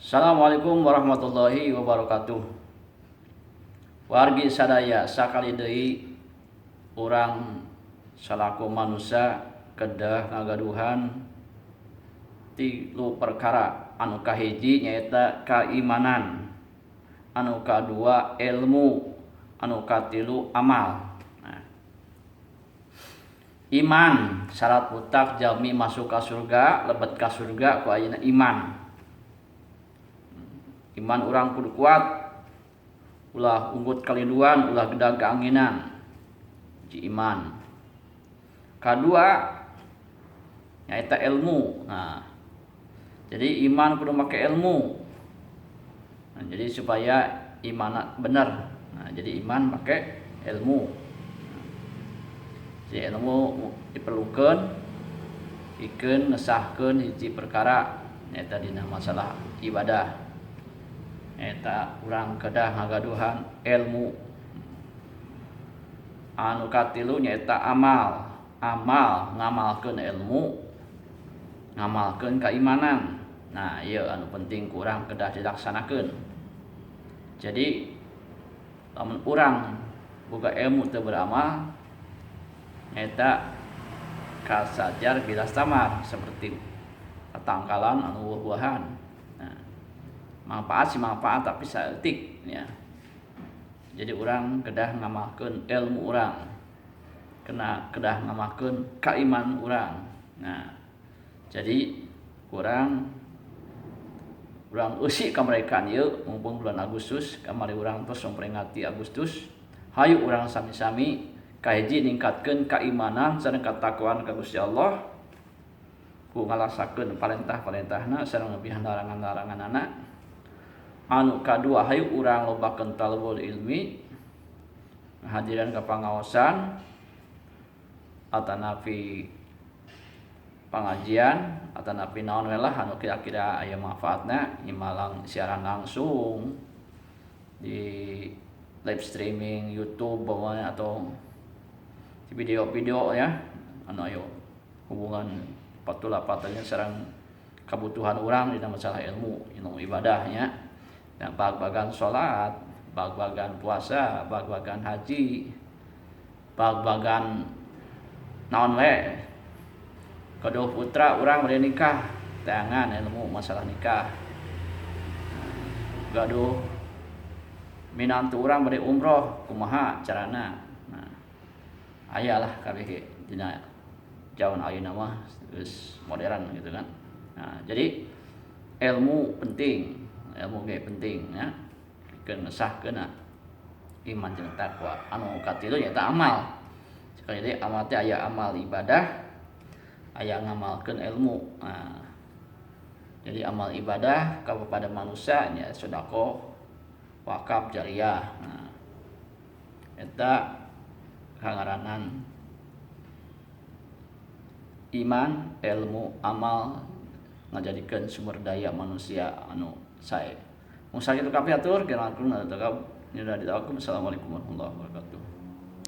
Assalamualaikum warahmatullahi wabarakatuh. Wargi sadaya, sakali deui urang salaku manusia kedah ngagaduhan tilu perkara. Anu kahiji nyaeta kaimanan, anu kadua ilmu, anu katilu amal. Nah, iman syarat mutlak jalmi masuk ka surga, lebet ka surga ku ayeuna iman. Iman urang kudu kuat, ulah unggut kalinduan, ulah gedag keanginan. Ji iman. Kadua nyaeta ilmu. Nah, jadi iman kudu make ilmu. Nah, jadi supaya iman bener. Nah, jadi iman make ilmu. Jadi ilmu diperlukan pikeun ngesahkeun hiji perkara, nyaeta dina masalah ibadah. Eta urang kedah ngagaduhan ilmu. Anu katilu nyaeta amal. Amal ngamalkeun ilmu, ngamalkeun keimanan. Nah, ieu anu penting ku urang kedah dilaksanakeun. Jadi lamun urang boga ilmu teu beramal, nyaeta kasajar bilas tamar, seperti tatangkalan anu buah-buahan. Nah, manfaat sih manfaat, tapi saeutik ya. Jadi urang kedah ngamalkeun ilmu urang, kena kedah ngamalkeun kaiman urang. Nah, jadi urang urang eusi kamerdekaan ieu, mumpung bulan Agustus kamari urang tos memperingati Agustus. Hayu urang sami-sami kahiji ningkatkeun keimanan sareng katakwaan ka Gusti Allah ku ngalasakeun parentah-parentahna sareng nebihan larangan-laranganana. Anu kadua, hayu urang lobakeun talabul ilmi, hadiran ka pangaosan atanapi pengajian atanapi naon we lah anu kira-kira aya manfaatna, nyimalang siaran langsung di live streaming YouTube bawahnya atau di video-video ya, anu ayo hubungan patula patanya sareng kebutuhan urang di masalah ilmu, ilmu ibadahnya. Nah, bag-bagan salat, bag-bagan puasa, bag-bagan haji, bag-bagan naon we. Kedua putra urang bade nikah, teangan ilmu masalah nikah. Gaduh minantu urang bade umroh, kumaha carana. Nah, aya lah kabeh dina jaman ayeuna mah geus modern gitu kan. Nah, jadi ilmu penting, ilmu ge penting ya. Pikeun ngesahkeun iman jeung takwa. Anu katilu nyaeta amal. Sekali deui, amal teh aya amal ibadah, aya ngamalkeun ilmu. Nah, jadi amal ibadah kepada manusia nya sedekah, wakaf, jariah. Nah, eta kangaranan iman, ilmu, amal ngajadikeun sumber daya manusia anu sae. Mun sakitu kabeh atur. Assalamualaikum warahmatullahi wabarakatuh.